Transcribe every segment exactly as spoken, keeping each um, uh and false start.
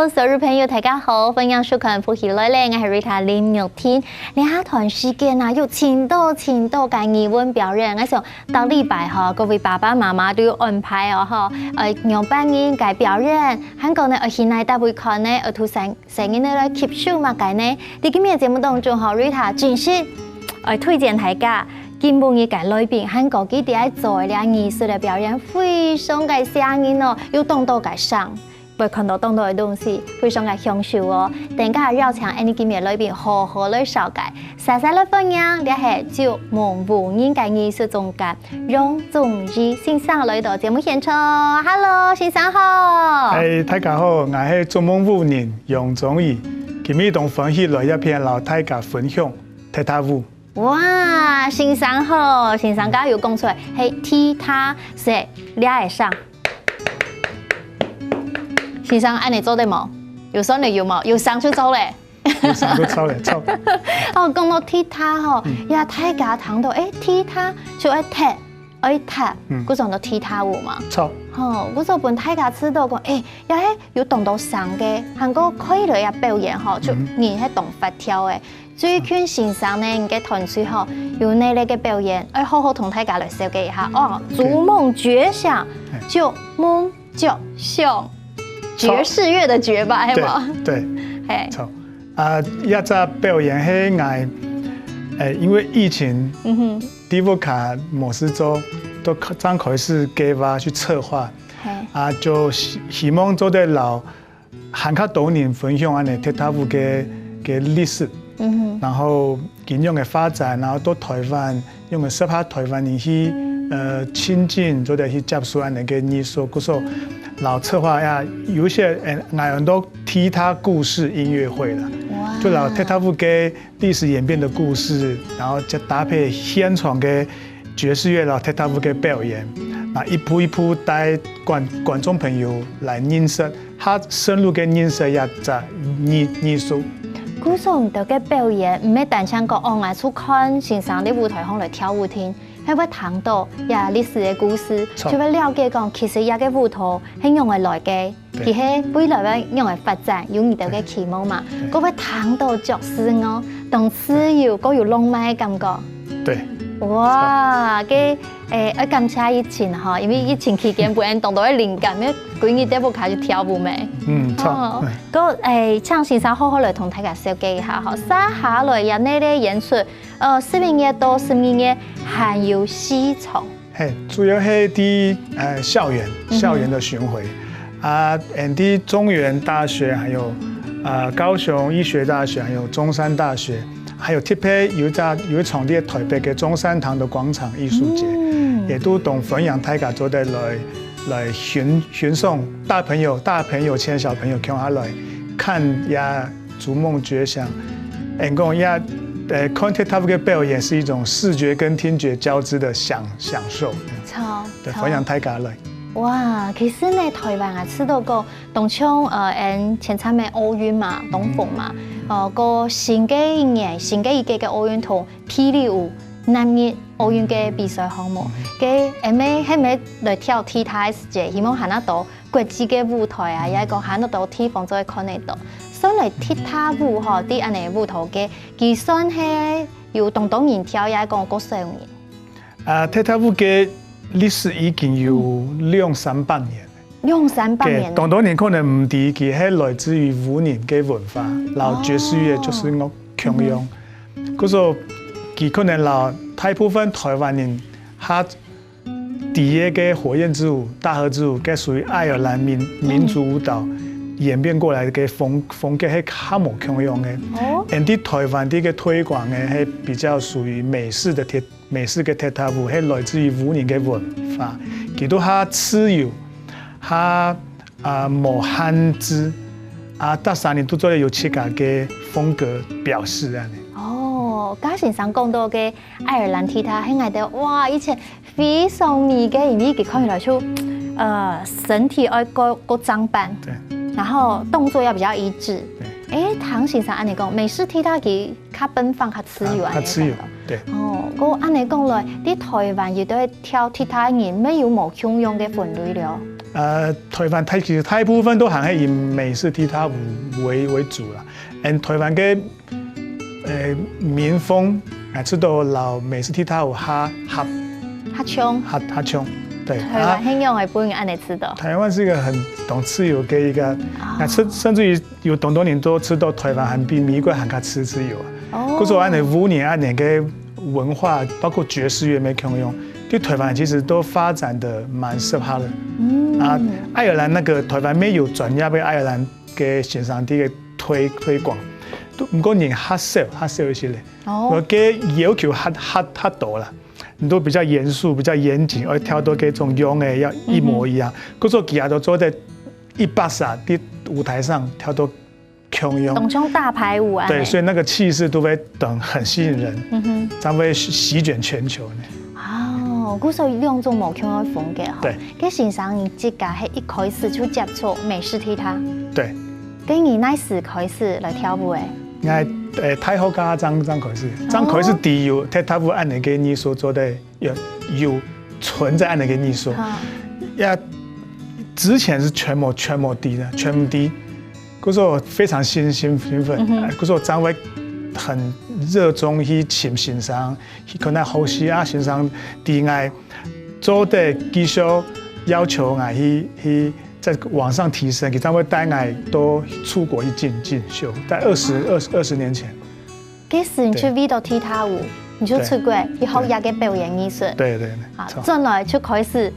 所有朋友，大家好，歡迎收看《福氣來了》，𠊎係Rita林玉婷。這段時間啊，有盡多盡多个藝文表演，𠊎想逐禮拜吼，各位爸爸媽媽都有安排哦，吼，呃，仰般个表演，還過呢，愛去哪搭位看呢，愛同細細人仔來吸收麼个呢？在今日个節目當中吼，Rita真實愛推薦大家，今晡日个來賓，還過佢在做个藝術个表演，非常个寫人哦，有當多个相。 會看到當多个東西，非常个享受哦。等下邀請𠊎等今日來賓好好來紹介，煞煞來歡迎，這係逐夢烏仁个藝術總監楊宗義先生來到節目現場。Hello，先生好。哎，大家好，𠊎係逐夢烏仁楊宗義，今日當歡喜來這片摎大家分享踢踏舞。 哇，先生好，先生剛有講出來，係踢踏，係這个相。先生，恁樣做得無？有算得有無？有相就做咧。有相就做咧，做。哦，講到踢踏吼，也大家聽到，誒，踢踏就愛踢，愛踢，故所就踢踏舞嘛。做。吼，故所分大家知道講，誒，也係有當多相个，還過可以來也表演吼，就人係當活跳个。 最近先生呢，你个團隊吼，有哪類个表演，愛好好同大家來紹介一下哦。逐夢絕想，逐夢絕想，爵士樂的爵吧，係無？對，嘿，好。啊，這隻表演係𠊎，誒，因為疫情，嗯哼，在屋下無事做，都正開始計劃去策劃，嘿，啊，就希希望做得摎 還較多人分享恁樣踢踏舞个个歷史，嗯哼，然後佢仰个發展，然後到台灣，仰个適合台灣人去呃親近，做得去接觸恁樣个藝術，故所摎策劃呀，有一些誒，𠊎很多踢踏故事音樂會啦，哇，就摎踢踏舞个歷史演變的故事，然後再搭配現場个爵士樂摎踢踏舞个表演，那一步一步帶觀觀眾朋友來認識，較深入个認識這隻藝藝術。故所你兜个表演，毋係單淨講哦，𠊎就看先生在舞台上來跳舞聽，係會聽到這歷史个故事，著就會了解講，其實這个舞蹈係仰會來个。 對佢係未來會仰會發展，有你兜个期望嘛？對過會聽到爵士樂，當自由，過有浪漫个感覺。對，哇，个誒，愛感謝疫情吼，因為疫情期間分𠊎當多个靈感，因為歸日在屋下就跳舞咩。嗯，著，哦嗯，過誒，請先生好好來同大家紹介一下吼。接下來也那个演出，呃，十一月到十二月還有四場。嘿，主要係在呃校園嗯哼校園的巡迴，啊，and在中原大學，還有呃高雄醫學大學，還有中山大學，還有特別有一家有一場在台北个中山堂的廣場藝術節，嗯也都當歡迎大家做得來來欣欣賞，大朋友大朋友牽小朋友共下來看呀逐夢絕想，and講呀，呃，看踢踏舞个表演是一種視覺跟聽覺交織的享享受。好，對，好歡迎大家來。哇，其實呢，台灣啊，知道講，當像呃，𠊎前陣个奧運嘛，東風嘛，呃，个新个一年，新个一屆个奧運同霹靂舞男女奧運个比賽項目，个，誒，係毋係來跳踢踏个時節，希望還較多國際个舞台啊，也係講還較多地方做得看得到。所以來踢踏舞吼，在恁樣舞台个，佢算係有當多人跳，也係講較少人。啊，踢踏舞个歷史已經有兩三百年。兩三百年。當多人可能毋知佢係來自於烏仁个文化，摎爵士樂就是樂共樣。故所佢可能摎大部分台灣人較知个个火焰之舞、大河之舞，該屬於愛爾蘭民民族舞蹈演變過來个風風格係較無共樣个。哦，俺在台灣个个推廣个係比較屬於美式的踢美式个踢踏舞，係來自於烏仁个文化，佢都較自由，較啊無限制，啊，逐儕人都做得有自家个風格表示恁樣。哦，嘉先生講到个愛爾蘭踢踏，係𠊎兜哇，以前非常迷个，因為佢看起來就呃身體愛夠夠裝扮，對，然後動作要比較一致。對。誒，聽先生恁樣講，美式踢踏佢較奔放、較自由恁樣。較自由，對。哦，過恁樣講來，在台灣有對跳踢踏个人，乜有無共樣个分類了？呃，臺灣大，其實大部分都還係以美式踢踏舞為，為主啦。And臺灣个，呃，民風，啊，知道摎美式踢踏舞較合，較像。較，較像。對，臺灣係仰會分人恁樣知道？臺灣是一個很懂自由个一個，啊，甚，甚至於有當多人都知道臺灣還比美國還較自，自由啊。哦。故所恁樣舞年恁樣个文化，包括爵士樂乜共樣，對臺灣其實都發展得蠻適合的。嗯。啊，愛爾蘭那個臺灣乜有專業个愛爾蘭个先生在个推，推廣，都，毋過人較少，較少一些咧。哦。个要求較，較，較多啦。你都比較嚴肅，比較嚴謹，愛跳到該種樣个，要一模一樣。嗯哼。故所佢兜都做得一百下在舞台上跳到共樣。當像大排舞恁樣。對，所以那個氣勢都會等很吸引人，嗯哼。才會席捲全球呢。哦，故所兩種無共樣个風格吼。對。該先生你自家係一開始就接觸美式踢踏？對。該你哪時開始來跳舞个？𠊎，呃，大學該正，正開始，正開始知有踢踏舞恁樣个藝術做得有，有存在恁樣个藝術。啊。呀，之前是全無，全無知的，全無知。故所非常興，興，興奮，嗯哼。故所正會很熱衷去尋先生，去跟佢學習啊，先生知𠊎做得繼續要求𠊎去，去再往上提升，佢正會帶𠊎到出國去進，進修，在二十，二十，二十年前。該時你就為到踢踏舞，你就出國去學這个表演藝術。對，對，對，啊，著。轉來就開始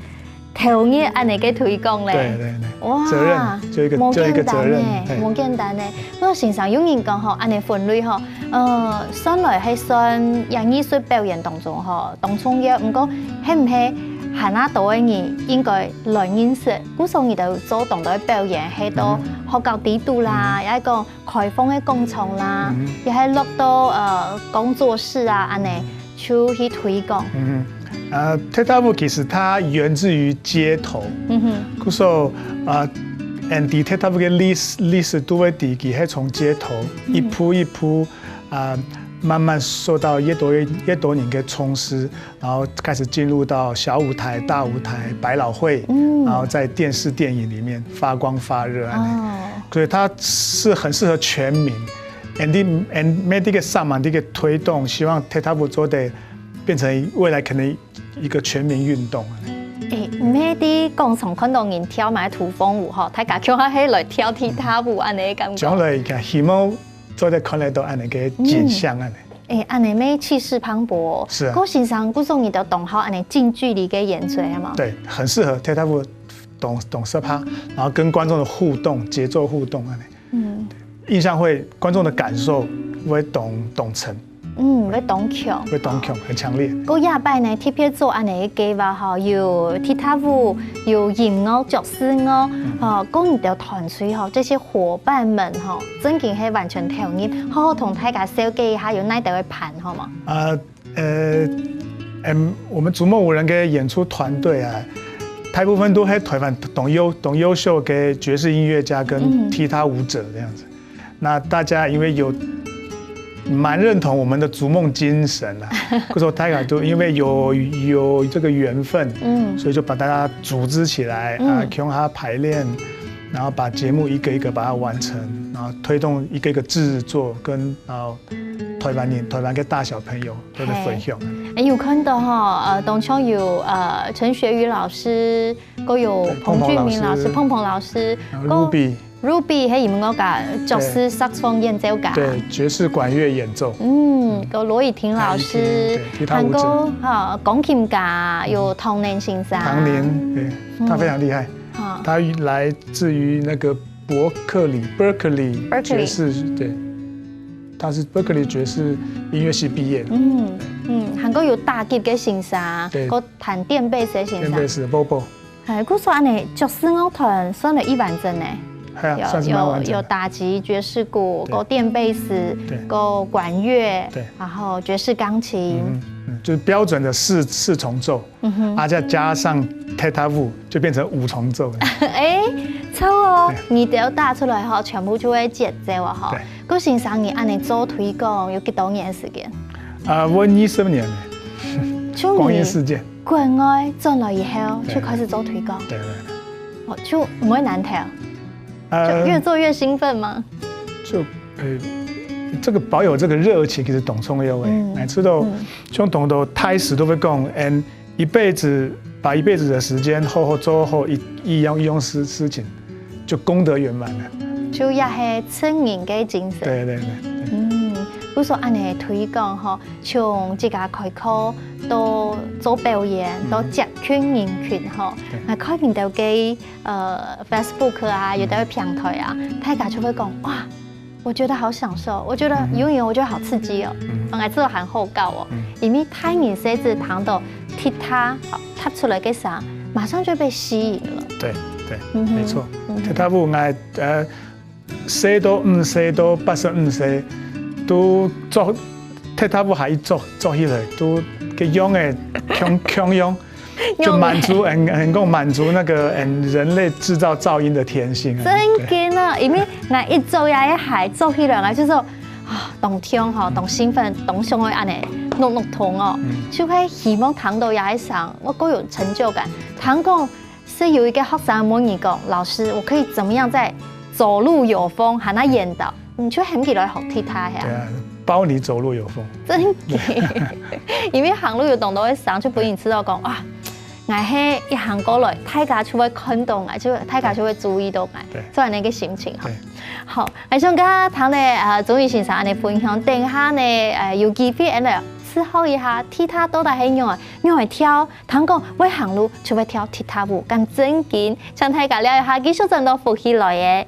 投入恁樣个推廣咧。對，對，對。哇，責任，就一個，無簡單呢，就一個責任，嘿。無簡單呢。不過先生有人講吼，恁樣分類吼，呃，算來係算這藝術表演當中吼，當重要。毋過，係毋係還較多个人應該來認識？故所你兜做當多个表演，係到學校底肚啦，也係講 開放个講場啦，也係落到呃工作室啊，恁樣就去推廣。嗯哼，呃，踢踏舞其實它源自於街頭，嗯哼，故所啊，and踢踏舞个歷史，歷史都會知佢係從街頭一步一步啊，慢慢受到越多越，越多人个重視， 然後開始進入到小舞台、大舞台、百老匯，嗯，然後在電視電影裡面發光發熱恁樣。哦，所以它是很適合全民。And the，and medical 上嘛，這個推動，希望踢踏舞做得變成未來可能一個全民運動。誒，毋係在廣場看到人跳麼个土風舞吼，大家共下係來跳踢踏舞恁樣个感覺。將來个希望做得看得到恁樣个景象恁樣。 誒，恁樣乜氣勢磅礴哦。是啊。郭先生，故所你兜當好恁樣近距離个演出啊嘛？對，很適合踢踏舞，當，當適合，然後跟觀眾的互動、節奏互動恁樣。嗯，印象會，觀眾的感受會當，當深。嗯，會當強。會當強，很強烈。過下擺呢，特別做恁樣个計劃吼，有踢踏舞，有音樂、爵士樂，吼，講你兜團隊吼，這些伙伴們吼，真經係完全投入，好好同大家紹介一下有哪兜个伴好無？啊，呃，嗯，我們逐夢舞人个演出團隊啊，大部分都係臺灣當優，當優秀个爵士音樂家跟踢踏舞者這樣子。那大家因為有蠻認同我們的逐夢精神啊，故所大家都因為有，有這個緣分，嗯，所以就把大家組織起來啊，嗯，共下排練，然後把節目一個一個把它完成，然後推動一個一個製作，跟，然後臺灣人，臺灣个大小朋友都在分享。誒，有看到吼，呃，當中有，呃，陳學宇老師，還有彭俊明老師、彭彭老師，還有Ruby。 Ruby，還有𠊎个爵士薩克斯風演奏家。對，爵士管樂演奏。嗯，還有羅以婷老師，對，踢踏舞者。還有哈，鋼琴家，有唐寧先生。唐寧，對，他非常厲害。他來自於那個伯克利，Berkeley 爵士，對，他是伯克利爵士音樂系畢業的。嗯，嗯，還有打擊个先生，對，還彈電貝斯个先生。電貝斯，Bobo。 誒，故所恁樣，爵士樂團算係已完整呢。係啊，算是蠻完整的。有，有打擊爵士鼓，對，還有電貝斯，對，還有管樂，對，然後爵士鋼琴。嗯，嗯，就是標準的四，四重奏，嗯哼，啊，再加上踢踏舞，就變成五重奏了。誒，著哦，對，你只要打出來吼，全部就會節奏啊吼。對，郭先生，你恁樣做推廣有幾多年時間？啊，我二十年了，光陰似箭。 國外轉來以後，對，就開始做推廣。對，對，對。就毋會難跳，就越做越興奮嗎？就呃，這個保有這個熱情其實當重要誒。嗯，每次都嗯，像當多大師都會講，嗯，一輩子把一輩子的時間好好做好一一樣一樣事事情，就功德圓滿了。就也係成人个精神。對對對。嗯，故所恁樣推廣吼，從自家開課到做表演，到接近人群吼，那看你兜个 呃，Facebook 啊，有兜平台啊，大家就會講，哇，我覺得好享受，我覺得游泳，我覺得好刺激哦，嗯，𠊎做得還好搞哦，因為大人細子聽到踢踏，踏出來个聲，馬上就被吸引了。對對，沒錯，踢踏舞，𠊎呃，細到五歲到八十五歲，都做踢踏舞還做做起來，都个樣誒，強強樣。 就滿足，很很夠滿足那個嗯人類製造噪音的天性啊。真个啊，因為𠊎一做呀，一下做起來，𠊎就說啊，當暢吼，當興奮，當想愛恁樣，弄弄痛哦，就會希望聽到呀一聲，𠊎夠有成就感。聽講係有一個學生問你講，老師，我可以怎麼樣在走路有風，喊他演導，你就喊起來好踢踏呀。對啊，包你走路有風。真个，因為行路有當多个聲，就分你知道講啊。 𠊎係一行過來，大家就會看到𠊎，就大家就會注意到𠊎，對，做恁樣个心情吼。對，好，𠊎想跟大家談呢，呃，鍾宇先生恁樣分享，等下呢，呃，有機會恁樣試好一下，踢踏到底係仰仔，仰仔跳，聽講會行路就會跳踢踏舞，敢正經，請大家尞一下，繼續轉到福氣來了。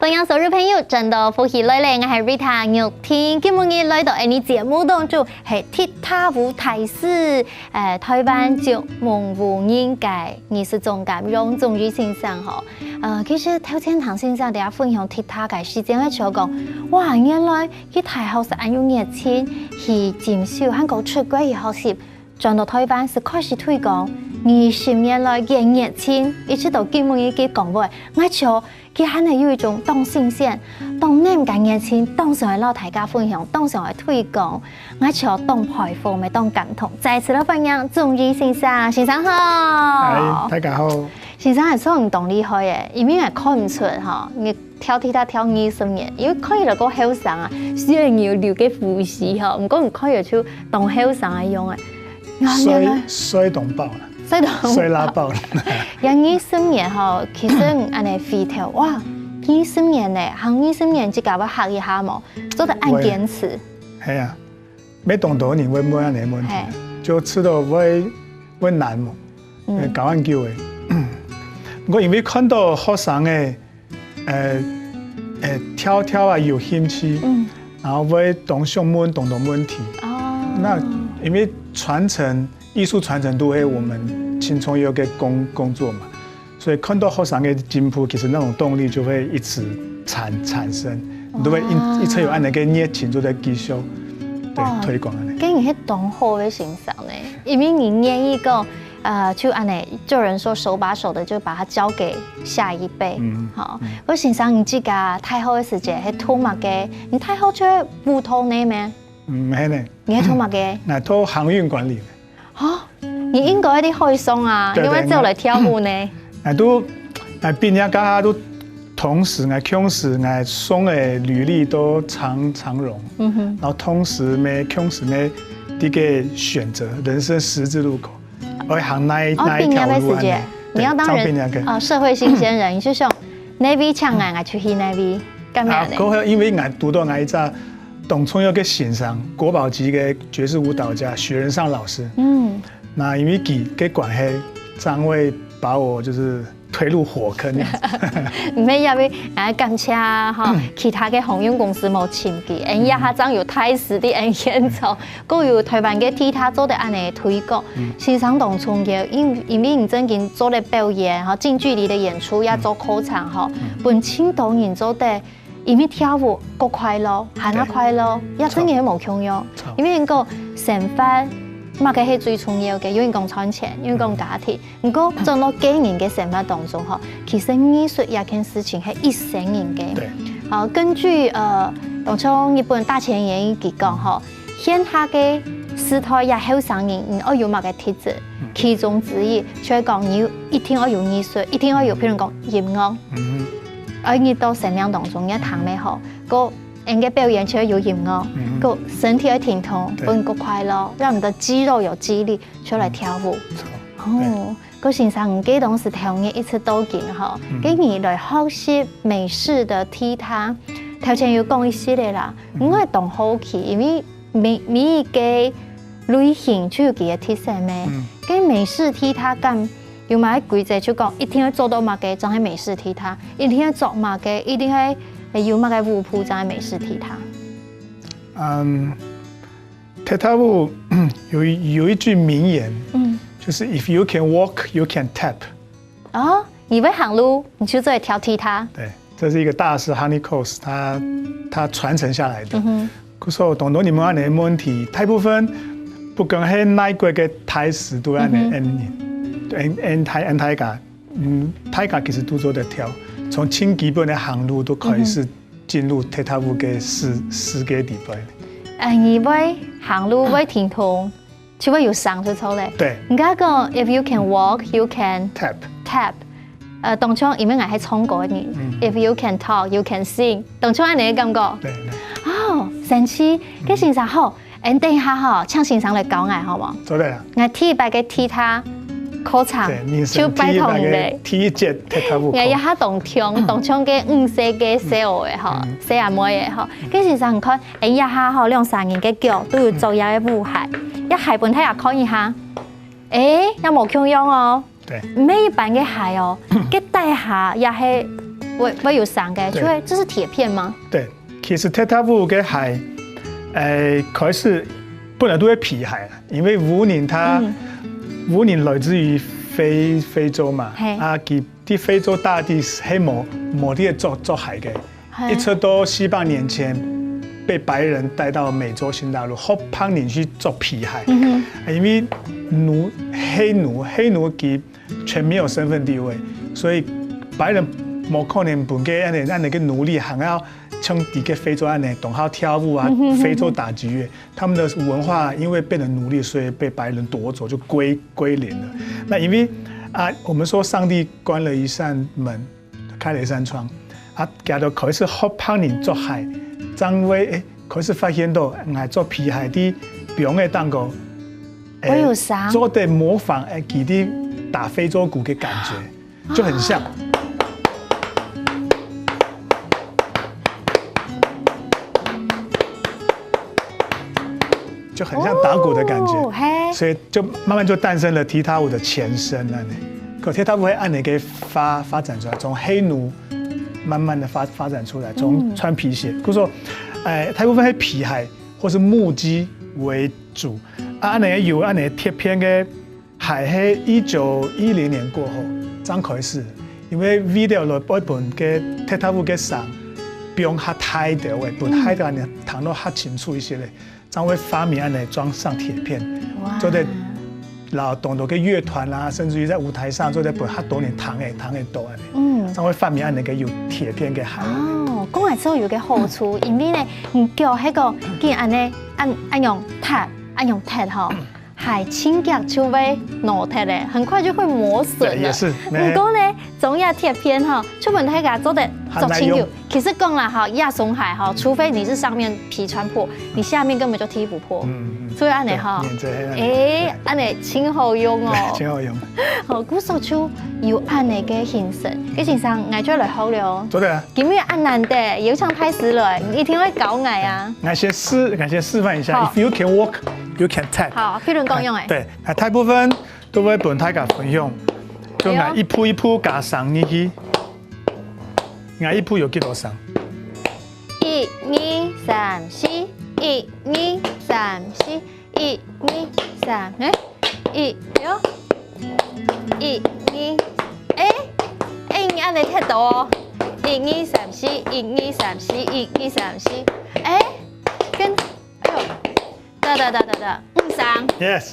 歡迎所有朋友轉到福氣來了，𠊎係Rita玉婷。今晡日來到𠊎俚節目當中係踢踏舞大師，呃，臺灣竹網舞人个藝術總監楊宗宇先生吼。呃，其實頭先聽先生在分享踢踏个時間，𠊎就講，哇，原來佢大學時恁有熱情，去進修，還過出國去學習，轉到臺灣係開始推廣。二十年來个熱情，一直到今晡日佢講話，𠊎就 佢還係有一種當新鮮、當能个熱情，當想愛摎大家分享，當想愛推廣，𠊎就當佩服，也當感動。再次來歡迎宗宇先生，先生好。嗨，大家好。先生還算當厲害耶，因為𠊎看毋出吼，你跳踢踏跳二十年，因為看起來夠後生啊，雖然你有留个鬍鬚吼，毋過你看起來就當後生个樣誒。啊，原來。衰衰當飽啦。 衰到衰拉爆了。有二十年吼，其實恁樣回頭，哇，二十年呢，行二十年自家會嚇一下無？做得恁堅持。係啊，每當多人會問恁樣問題，嘿，就知道會會難無，嗯，搞恁久誒。毋過因為看到學生誒， 呃，呃，跳跳啊有興趣，嗯，然後會當想問當多問題。哦，那因為傳承，藝術傳承都係我們青春有个工工作嘛，所以看到學生个進步，其實那種動力就會一直產產生，你都會一一直有恁樣个熱情，就在繼續對推廣恁樣。跟你係當好个先生呢，因為你願意講 呃，就恁樣，就有人說手把手的，就把它交給下一輩。嗯，好，嗯。不過先生，你自家大學个時節，係讀麼个？你大學就係舞蹈呢咩？嗯，係呢。你係讀麼个？𠊎讀航運管理。哈，你應該在海上啊，對，對，你會走來跳舞呢？𠊎都，𠊎畢業該下都同時，𠊎同時，𠊎送个履歷都長長榮，嗯哼，然後同時咩，同時咩，這個選擇人生十字路口。 愛行哪一哦，哪一條路畢業个時節，啊？你要當人，正畢業个。呃，社會新鮮人，你就想哪位請𠊎，𠊎就去哪位，敢毋係啊，恁樣？過後因為𠊎堵到𠊎一隻當重要个先生，國寶級个爵士舞蹈家許仁尚老師。嗯。那因為佢个關係，正會把我就是推入火坑這樣子。毋係，因為，呃，感謝啊，吼，其他个航運公司無請佢，嗯，這下正有大師在𠊎現場。 過有臺灣个踢踏做得恁樣推廣，先生當重要，因因為你正經做了表演吼，近距離的演出，也做課程吼，分盡多人做得，因為跳舞過快樂，還較快樂，也正經無共樣。因為你講生活麼个係最重要个？有人講賺錢，有人講家庭，毋過轉到個人个生活當中吼，其實藝術這件事情係一生人个。對，好，根據呃，當像日本大前研一佢講吼，現下个時代也後生人，你愛有麼个特質？其中之一就係講你一定愛有藝術，一定愛有，譬如講音樂，嗯愛入到生命當中，你聽咩吼，个人个表演就愛有音樂，个身體愛停動，分个快樂，讓你的肌肉有肌力，就來跳舞。哦，个先生，你个當時頭日一直到今吼，个你來學習美式的踢踏，頭前有講一息仔啦，我當好奇，因為每每一个類型就有佢个特色咩，个美式踢踏敢有麼个規則，就講一定愛做到麼个，正係美式踢踏，一定愛做麼个，一定愛有麼个舞步，正係美式踢踏。嗯，踢踏舞有一有一句名言，嗯，就是 "If you can walk, you can tap"。哦，你會行路，你就做得跳踢踏。對，這是一個大師 Honey Coles 他他傳承下來的。嗯哼，故所當多人問恁樣个問題，大部分不管係哪國个大師都恁樣恁人，恁恁大恁大家，嗯，大家其實都做得跳，從盡基本个行路都可以係進入踢踏舞个世世界裡背。啊，你會行路會停動，就會有聲就著咧。對人家講，if you can walk, you can Tap，tap。呃，當像因為𠊎係唱歌个人，if you can talk, you can sing，當像恁樣个感覺。對，哦，神奇！該先生吼，恁等一下吼，請先生來教𠊎好無？做得啊。𠊎第一擺个踢踏課程對，人就拜託你咧生第一擺个。第一節踢踏舞課。𠊎一下當暢，當暢个五歲个小學个吼，細阿妹个吼。該先生你看，哎呀哈吼，兩三人个腳都有著這个舞鞋，這鞋分大家看一下。哎，也無共樣哦。對毋係一般个鞋哦，該底下也係會會有聲个，對就係這是鐵片嗎？對，其實踢踏舞个鞋，誒，開始本來都係皮鞋啦，因為舞人他舞人來自於非非洲嘛，嘿啊，佢在非洲大地係無無地著著鞋个，嘿一直到四百年前被白人帶到美洲新大陸，學別人去著皮鞋，因為奴黑奴黑奴佢全沒有身份地位，所以白人無可能分个恁樣恁樣个奴隸，還要像在个非洲恁樣，當好跳舞啊，非洲打擊樂，他們的文化因為變成奴隸，所以被白人奪走，就歸歸零了。那因為啊，我們說上帝關了一扇門，開了一扇窗，啊，佢兜開始學別人著鞋，正會誒開始發現到，𠊎著皮鞋在表演當中，誒會有聲做得模仿誒佢在打非洲鼓个感覺，就很像。就很像打鼓的感覺，哦嘿所以就慢慢就誕生了踢踏舞的前身了呢。可踢踏舞會恁樣个發發展出來，從黑奴慢慢的發發展出來，從穿皮鞋，故所，誒，大部分係皮鞋或是木屐為主，啊，恁樣有恁樣鐵片个鞋係一九一零年過後正開始，因為為了來愛分个踢踏舞个聲放較大一點，會分大家人聽到較清楚一些咧。 正會發明恁樣裝上鐵片，做得摎當多个樂團啦，甚至於在舞台上做得分較多人聽个聽个到恁樣，嗯。正會發明恁樣个有鐵片个鞋。哦，講來之後有個好處，因為呢，你腳迄個既然恁樣恁恁樣踢，恁樣踢吼，鞋清腳就會挪踢咧，很快就會磨損了。對，也是不過呢，總要貼片哈，出門大家做得做清楚。其實講啦哈，壓鬆鞋哈，除非你是上面皮穿破，你下面根本就踢不破。嗯，嗯所以恁樣哈，黏着黑暗哎，恁樣真好用哦。真好用。好，故所就有恁樣个形式，个先生，𠊎就來學了哦。做得啊。今日恁難得，有請大師來，你一定會教𠊎啊。 𠊎先示，𠊎先示範一下。好。 If you can walk, you can tap。好，譬如講用誒，對，啊，大部分都會分大家分享，就哎喲𠊎一步一步加上入去。𠊎一步有幾多聲？一二三四，一二三四，一二三，誒，一，哎喲，一二，誒，誒，你恁樣踢到哦，一二三四，一二三四，一二三四，誒，跟，哎喲，得得得得得，五聲。 Yes。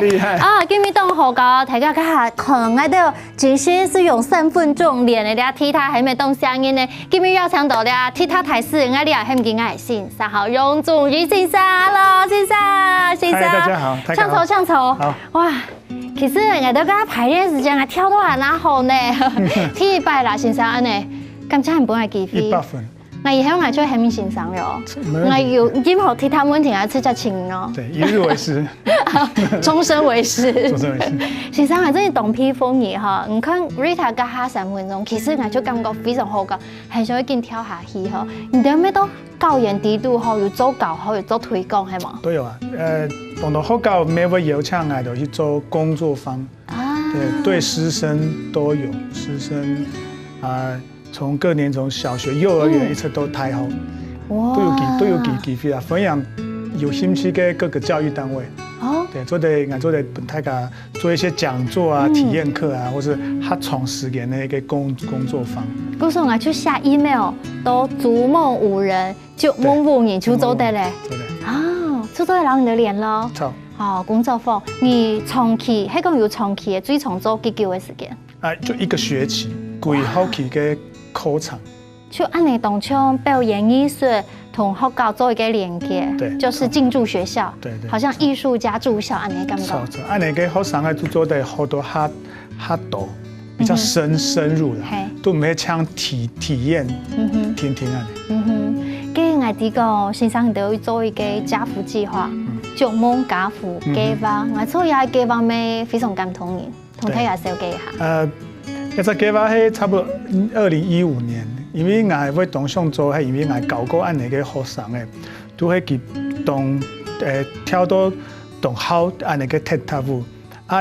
厲害。啊，今日當好搞，大家看，看，𠊎兜真係係用三分鐘練个，這吉他還無當聲音呢。今日邀請到這吉他大師，𠊎這還毋見𠊎先生，好，楊仲儀先生，Hello，先生，先生，嗨，大家好，大家好。請坐，請坐。好。哇，其實𠊎兜个排練時間啊，跳到還蠻好呢。第一擺啦，先生恁呢，感謝你分𠊎機會。一百分。 𠊎以後𠊎就喊你先生了。沒問題。𠊎有任何其他問題，𠊎直接請你哦。對，一日為師。終身為師。終身為師。先生啊，真係當佩服你哈！你看Rita教下三分鐘，其實𠊎就感覺非常好搞，很想要緊跳下去哈。你都沒到教研底肚吼，有做教學，有做推廣，係無？都有啊，呃，當多學校乜會邀請𠊎兜去做工作坊，啊。對，對師生都有，師生啊，從各年從小學、幼兒園一直到大學，哇。都有機，都有機，機會啊，分享有興趣个各个教育單位。哦。對，做得，𠊎做得分大家做一些講座啊、嗯。體驗課啊，或是較長時間个一個工，工作坊。故所𠊎就寫email到逐夢五人，逐夢五人就做得咧。對，做得。啊，就做得摎你兜聯絡。好。哦，工作坊，你長期，係講有長期个，最長做幾久个時間？ 啊，就一個學期，規學期个課程。就恁呢當像表演藝術同學校做一個連結，對，就是進駐學校，對，對，好像藝術家駐校恁呢感覺。錯，錯，恁呢个學生啊，就做得學到較，較多，比較深，嗯哼。深入啦，嘿。都毋係像體，體驗，嗯哼。聽聽恁呢。嗯哼，該𠊎知講，先生你兜有做一個家扶計畫，嗯。逐夢家扶計畫，嗯哼。𠊎做這個計畫乜非常感動人。 同大家紹介一下。呃，這隻計畫係差不多二零一五年，因為𠊎會當想做，係因為𠊎教過恁呢个學生誒，都係佢當，呃，跳到當好恁呢个踢踏舞。啊，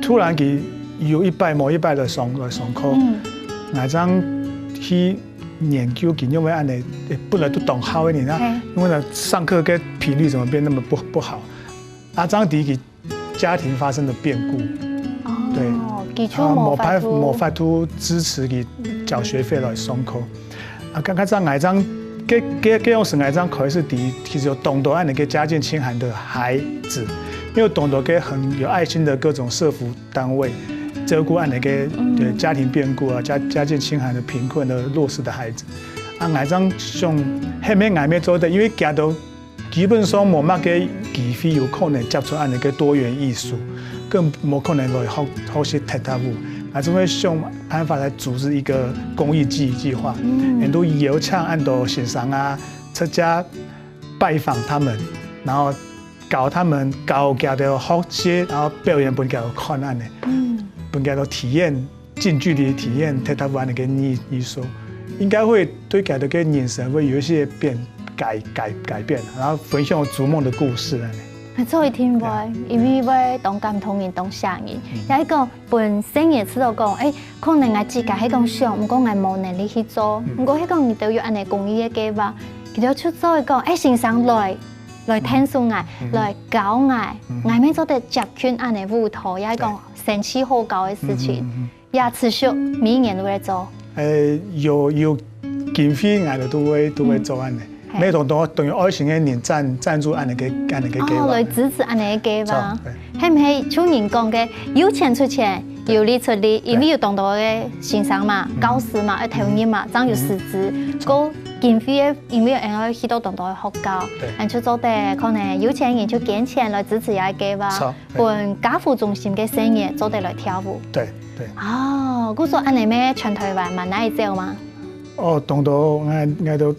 突然佢有一擺無一擺來上，來上課，嗯。𠊎正去研究佢，因為恁呢，誒，本來都當好个人啊，嘿。因為呢，上課个頻率怎麼變那麼不，不好？啊，正知佢 家庭發生了變故。哦，對。佢就無法度。啊，無法，無法度支持佢繳學費來上課。啊，剛剛在𠊎正，該，該，該樣時𠊎正開始知，其實有當多恁呢个家境清寒的孩子，因為當多个很有愛心的各種社福單位，照顧恁呢个，嗯。對，家庭變故啊，家，家境清寒的貧困的弱勢的孩子。啊，𠊎正想，係毋係𠊎乜做得，因為佢兜 基本上無麼个機會有可能接觸恁呢个多元藝術，更無可能來學，學習踢踏舞。啊，就會想辦法來組織一個公益計，計畫，嗯。然後邀請恁多先生啊，出家拜訪他們，然後教他們，教佢兜學習，然後表演分佢兜看恁呢，嗯。分佢兜體驗 近距離體驗踢踏舞个藝，藝術，應該會對佢兜个人生會有一些變，改，改，改變，然後分享逐夢的故事恁呢。做一定會，對。因為會當感動人、當嚇人。嗯。也係講分細人知道講，誒，可能𠊎自家係講想，毋過𠊎無能力去做。嗯。毋過係講你兜有恁呢公益个計畫，佢兜就做一個，誒，先生來，來𢯭手𠊎，嗯。來教𠊎，嗯。𠊎乜做得接近恁呢舞台，也係講對。生趣好搞个事情。嗯，嗯，嗯。 也持續每年都會做。誒，有，有經費，𠊎兜都會，都會做恁呢。嗯。嘿。每當都，都有愛心个人贊，贊助恁呢个，恁呢个計畫。哦，來支持恁呢个計畫。做，對。係毋係像人講个，有錢出錢，對。有力出力，對。因為有當多个先生嘛，嗯。教師嘛，愛投入嘛，嗯。正有師資。嗯。个經費个，因為𠊎愛去到當多个學校，對。恁就做得可能有錢人就捐錢來支持這个計畫。做。 分家扶中心个細人做得來跳舞。對，對。哦，故所恁呢乜全台灣滿哪一走嗎？哦，當多，𠊎，𠊎兜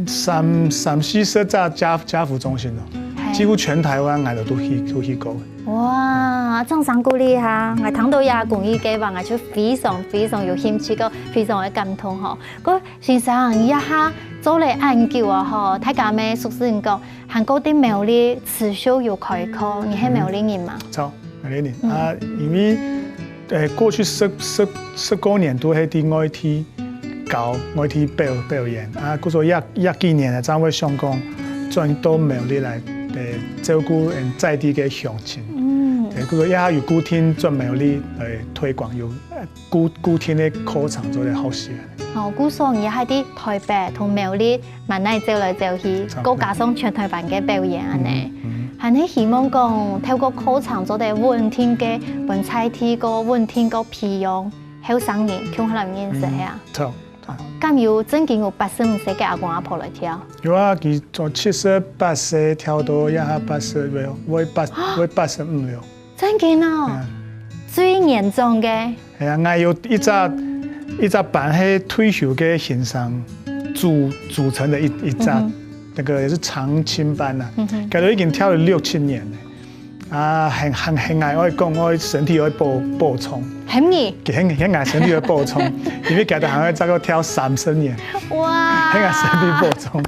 三，三四十隻家，家扶中心囉，嘿。幾乎全台灣𠊎兜都去，都去過。哇，掌聲鼓勵哈！𠊎聽到這公益計畫，𠊎就非常非常有興趣，个非常个感動吼。个先生，你這下做了恁久啊吼，大家乜熟識你講， 還過在苗栗持續有開課，你係苗栗人嗎？著，苗栗人。嗯。啊，因為，呃，過去十，十，十過年都係在外地教，外地表，表演。啊，故所這，這幾年呢，正會想講轉到苗栗來，呃，照顧，嗯，在地个鄉親。嗯。呃，故所也有固定轉苗栗來推廣，有，呃， 固，固定个課程做得學習。哦，故所你還在台北同苗栗滿哪走來走去，差不多。再加上全台灣个表演恁呢。嗯，嗯。還係希望講透過課程做得穩定个分在地，過穩定个培養後生人共下來認識，係啊。著，著。敢有正經有八十五歲个阿公阿婆來跳？有啊，佢從七十八歲跳到這下八十歲，會八會八十五了。正經哦，最年長个。 哎呀，𠊎有一隻一隻班係退休个先生組組成的一一隻，那個也是長青班啊，佢都已經跳了六七年了，啊，很很很愛愛講，愛身體愛保保重，很你，很很愛身體愛保重，因為佢都還愛再過跳三十年，哇，很愛身體保重。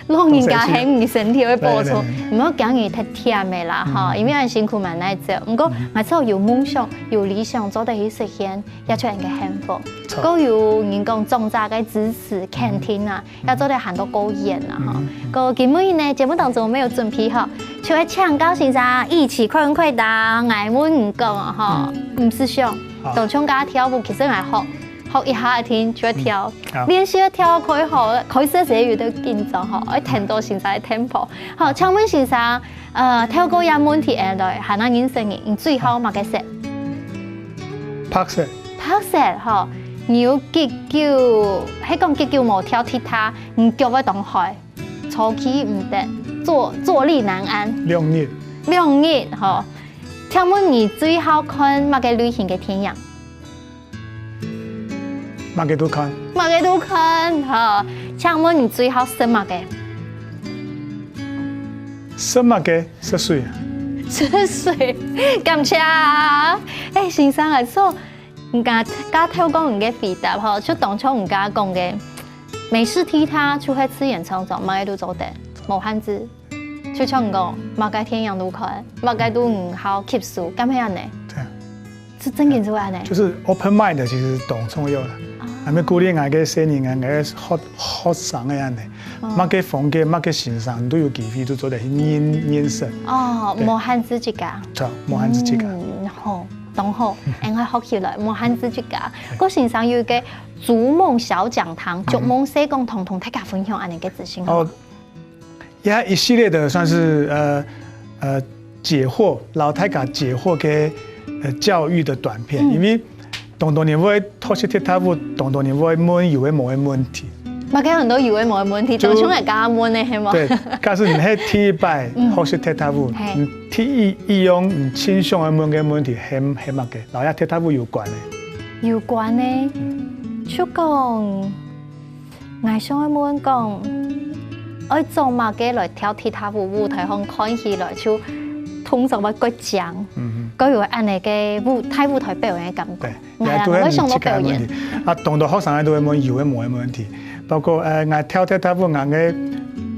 老人家很你身體會保重對對，毋好講你太忝个啦哈，因為恁辛苦嘛難做。毋過，還是有夢想、有理想，做得去實現，也就應該幸福。著。過有人講長者个支持、肯定啊，也做得行到過遠啊哈。過今晡日呢，節目當中我們有準備好，就會請教先生一起快問快答。𠊎問你講啊哈，毋使想，好當像个跳舞，其實𠊎學學一下聽就會跳，好練習跳開好，開始時有點緊張吼，愛聽到先生个 tempo。好，請問先生，呃，透過這問題來，還有認識你，你最好麼个色？白色，白色吼，你有幾久，係講幾久無跳踢踏，你腳會當開，坐起毋得，坐坐立難安。兩日，兩日吼，請問你最好看麼个類型个電影？麼个都看。麼个都看吼，請問你最好食麼个？食麼个？食水啊。食水，感謝啊！哎，先生啊，說，你家家透過你个回答吼，就當像你家講个，美式踢踏就係自然創作，麼个都做得，無限制。就像你講，麼个電影都看，麼个都毋好吸收，敢係恁呢？對啊。係正經係恁呢？就是open mind其實當重要啦。還沒鼓勵𠊎个細人，𠊎个學學生个恁呢，麼个風格、麼个先生都有機會都做得去認認識。哦，對無限制自家。著，無限制自家。嗯，好，當好，應該學起來，無限制自家。郭先生有一個逐夢小講堂，逐夢細講堂同大家分享恁呢个資訊。哦，這一系列的算是呃呃解惑，摎大家解惑个呃教育的短片，因為當多人會學習踢踏舞，當多人會問有个無个問題。嘛，該很多有个無个問題，就當像係家問个係無？對，假使你係第一擺學習踢踏舞，嘿你第一一樣你盡想愛問个問題係係麼个？摎這踢踏舞有關个。有關个，就講，𠊎想愛問講，愛做麼个來跳踢踏舞舞台項看起來就動作會較靚，嗯較有恁呢个舞大舞台表演个感覺。對，係啊，也都係會想到自家个問題表演。。啊，當多學生都會問有个無个問題，包括呃，𠊎跳踢踏舞，𠊎个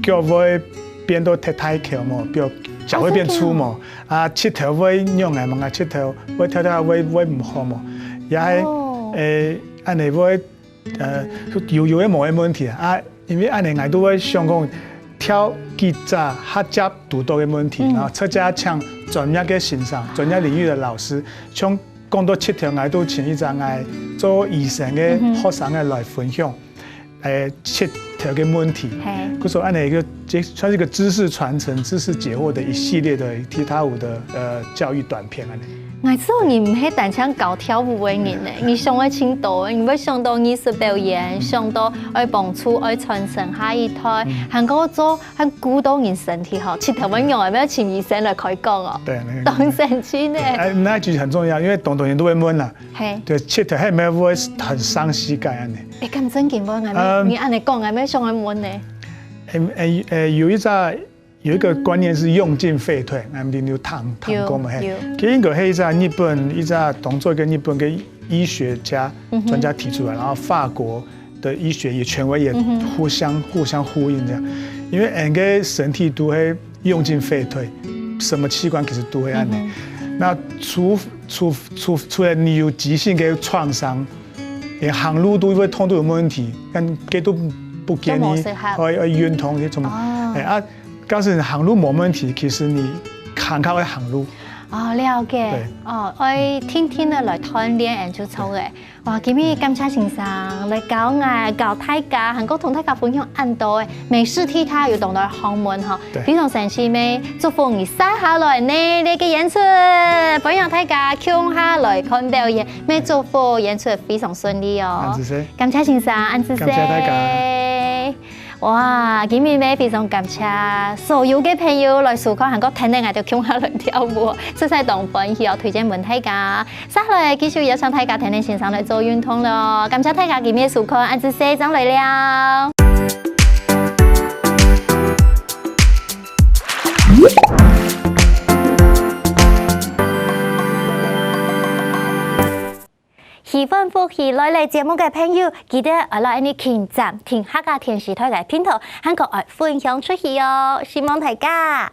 腳會變到忒大箍無，腳腳會變粗無，啊，膝頭會仰仔無，𠊎膝頭會跳跳會會毋好無，也係哦呃，恁呢會呃有有个無个問題啊，啊，因為恁呢𠊎都會想講，跳幾隻較接堵到个問題，嗯然後直接請專業个先生、專業領域的老師，像講到膝頭，𠊎都請一隻𠊎做醫生个學生个來分享。誒，膝頭个問題。嘿故所恁呢一個，這算是一個知識傳承、知識解惑的一系列的踢踏舞的呃教育短片恁呢。 𠊎知道你毋係單淨教跳舞个人呢，你想愛盡多个，你會想到藝術表演，想到愛幫助、愛傳承下一代，還過做還顧到人身體吼，膝頭會仰仔，愛請醫生來開講哦。對，那個當神奇呢。哎，那一句很重要，因為當多人都會問啦，嘿，對，膝頭係毋係會很傷膝蓋恁呢？誒，咁正經無？𠊎嗯你恁呢講，𠊎想愛問呢。誒誒誒，有一隻有一個觀念是用進廢退，𠊎毋知你有聽聽過無？嘿有有，其實應該係一隻日本一隻當做一個日本个醫學家專家提出來，然後法國的醫學也權威也互相互相呼應這樣，因為人个身體都會用進廢退，什麼器官其實都會恁呢。那除除除除了你有急性个創傷，連行路都會痛都有問題，但這都不建議，都無適合會會運動那種。哦哎啊，假使你行路無問題，其實你還較會行路。哦，了解。對。哦，愛定定个來鍛鍊，恁就著个。哇，今日感謝先生來教𠊎，教大家，還過同大家分享恁多个美食地帶有當多个項目吼，對。非常神奇咩？祝福你接下來呢，這個演出，歡迎大家共下來看表演，咩祝福演出非常順利哦。恁仔細。感謝先生，恁仔細。感謝大家。哇，今日咩非常感謝所有个朋友來收看，還過聽等𠊎兜共下來跳舞，實在當歡喜哦！推薦分大家。接下來繼續邀請大家聽等先生來做運動咯。感謝大家今日收看，恁仔細，正來尞。喜歡福氣來了節目个朋友，記得愛來恁仔撳讚，訂客家電視台个頻道，還過愛分享出去哦！希望大家